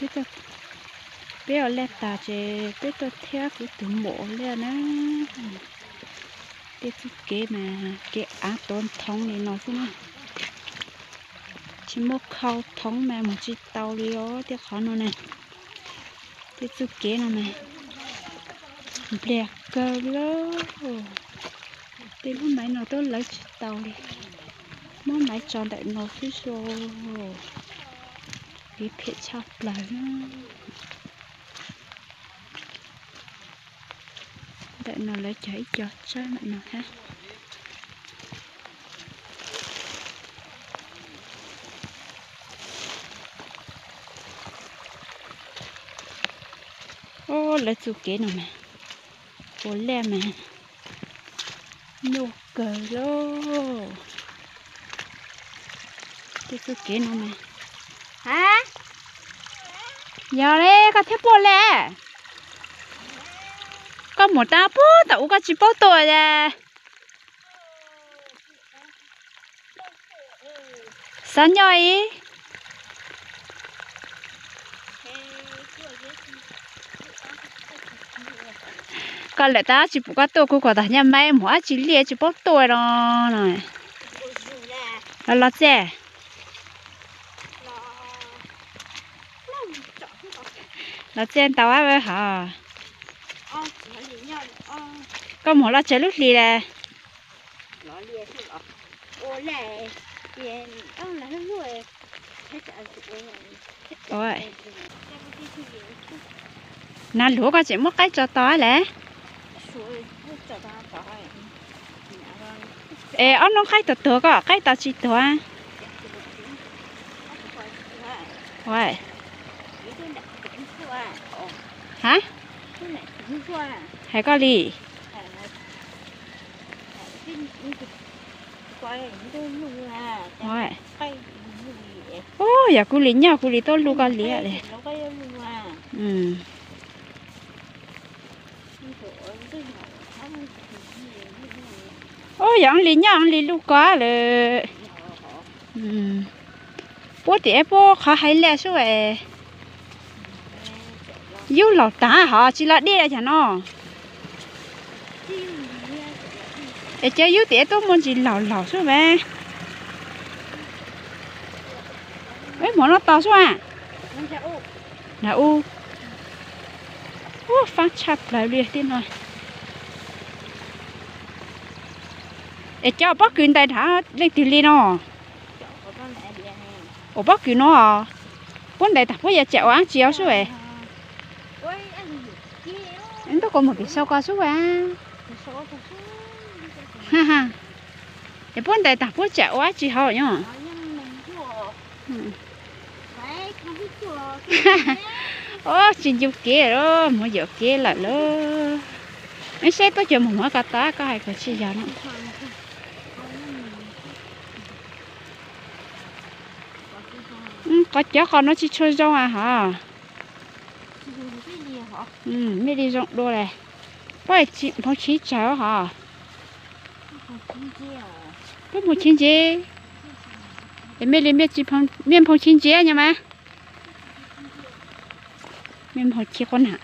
Peb ua laj tas ces peb tuaj thiab kuv tus muam ua laj na. Tej txuj kev mas kev av tuav nthoov li no xwb na. Tsis muaj khau thoov mas mus tsis tau li os tej qhov no na. Tej txuj kev no mas npliag kawg li. Tej lub maiv no twb lawv tsis tau li. Muab maiv tso ntawm no xwb xwb. Kev phem tshaj plaws na. Ntawm no lawv cog ib co tsawb ntawm no thiab. Lawv txuj kev no mas, ua laj mas nyuaj kawg lauj. Tej txuj kev no mas, a, yog li koj thiaj puaj laj. Koj mus tab puag tom ub koj tsis paub tuaj li. Xav nyob ib, koj lawm tab tsis pum koj tuaj kuv kom tag nyaj maib mus dab tsi liaj tsis paub tuaj no. Los los txiaj, los txiaj ntau ab hov. Koj mus los tsawg lub hlis lawm? Nav luag koj tseem muab qaib tso tau lawm. Es ob hnub qaib tuag tuag koj qaib tau tsis tuag? Ha, hais koj li. Ub, yog kuv li nyob kuv li tuaj lug koj liam li. Ub, yog li nyob li lug koj lawm. Puab tim puab qhov hais laj sub es yub laug tag hov tsis los dej li cas no. Es cov yub tim tuaj muaj ntsis laug laug sub mas. Ub, hmo no tau sub a. Nav u, ub, faab tshaj plaws li tej no. Es cov pob kws ntais nrad leej twg li no? Ua pob kws no, puab ntais tag puab yuav tsam ua dab tsi sub es. Ntuj, koj mus pem sau ko sub a. Es puab ntais tag puab tsam ua dab tsi hauv nyob. Ob, tsis ncu kev lawm, mus yuam kev lawm lauj. Wb saib tuaj cov mus muag ko tau, koj hais kom tsis yog no. Qhov cov qos no tsis tshua zoo a hov. Mej li zoo dua le. Poj, mej nphoo chiv tsawg hov? Peb nphoo chiv ntse. Es mej li, mej nphoo chiv ntse nyob mas. Mej nphoo chiv quab nam.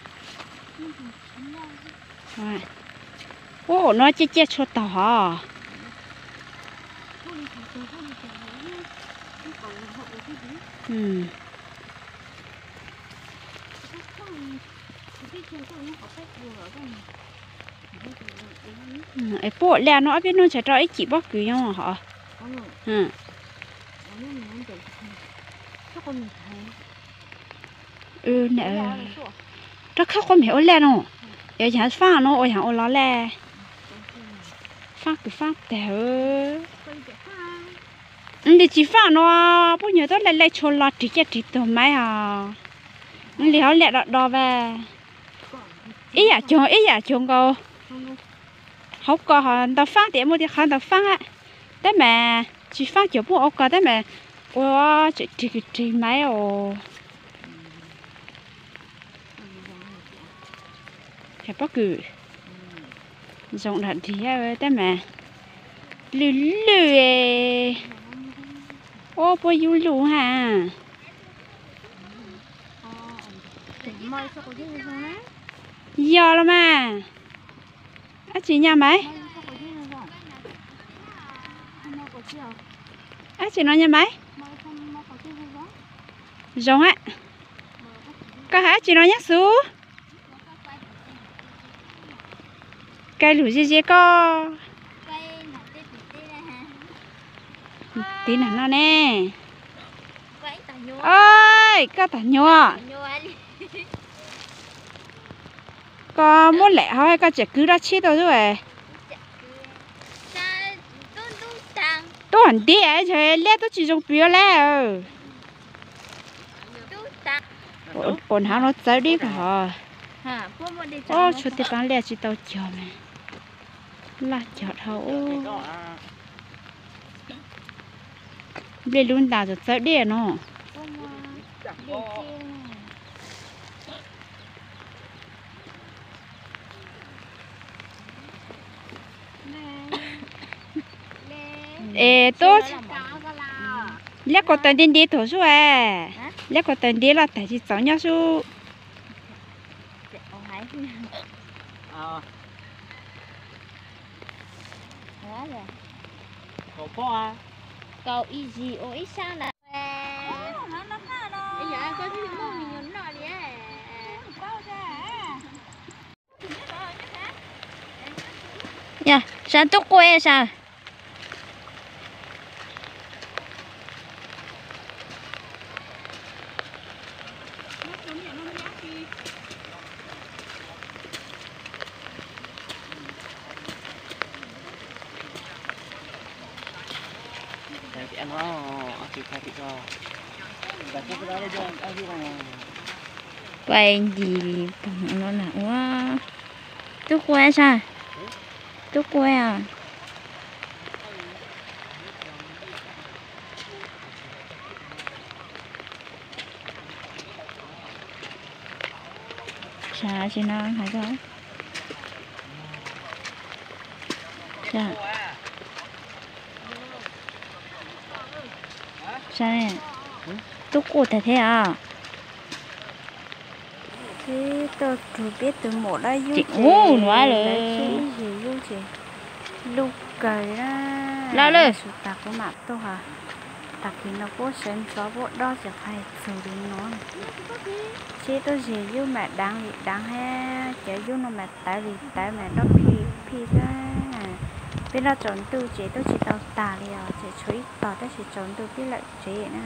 Ub, no ciaj ciaj tshua taug hov. Es puab ua laj no ob peb hnub ntshe rau ib cim pob kws nyob hov. Rov khawb quab mem ua laj no, yog yog faaj no ua yog ua los laj. Faaj kws faaj tag. Li tsis faaj no, puab nyuag tuab laj laj tshua los rig ciaj rig tuag maiv os. Li hauv laj do do vas. Ib yam coog ib yam coog nkaus. Hauv ko ho ntau faaj tias muaj tej qhov ntau faaj, tab mas tsis faaj cov puab ua ko tab mas ua tseem rig kws rig maiv os. Pob kws zoo dog dig tab mas lwj lwj. Ub, puab yub luj hab. Yog los mas. Ab tsi nyaj Maiv? Ab tsi no nyaj Maiv? Zoo a. Koj hais ab tsi no nyab Xub? Kais lus ze ze koj. Tiv nag no ne. Oj, koj tag nyuag. Koj muab lam hauv koj tseem kwv dab tsi tau xwb. Tub hom ntiag, liab tub tsis zoo pw lawm. Pom hnav no txawv dib kawg hos. Ub, tshuav tej paab liaj tsis tau cog mas laj cog dhau. Nplej lub ntas txawv dib no. Es tub, liab kaus taws nti nti tuag sub es, liab kaus taws nti loj tag tsis txaus nyob sub. Yog, sab tub quas sab. Pais ntim poog no na ua. Tub quas sab. Tub quas. Sab tsis no hais koj. Sab, tub quas tag thiab os. Peb tuaj rug peb tus maum dab yub ces lawv tsib zes yub ces lub kawg li na. Lawv lawm, tas kuv mam tuaj. Tag kis no puab sawv ntxov puab dob ces qhov txug li no. Tsib tub zes yub mas daav li daav hab, cov yub no mas tawv li tawv mas dob phij phij xwb. Peb noj tsaus ntuj ces twb tsis tau tag li os, ces tshuav ib tog tab sis tsaus ntuj peb lawm tsev na.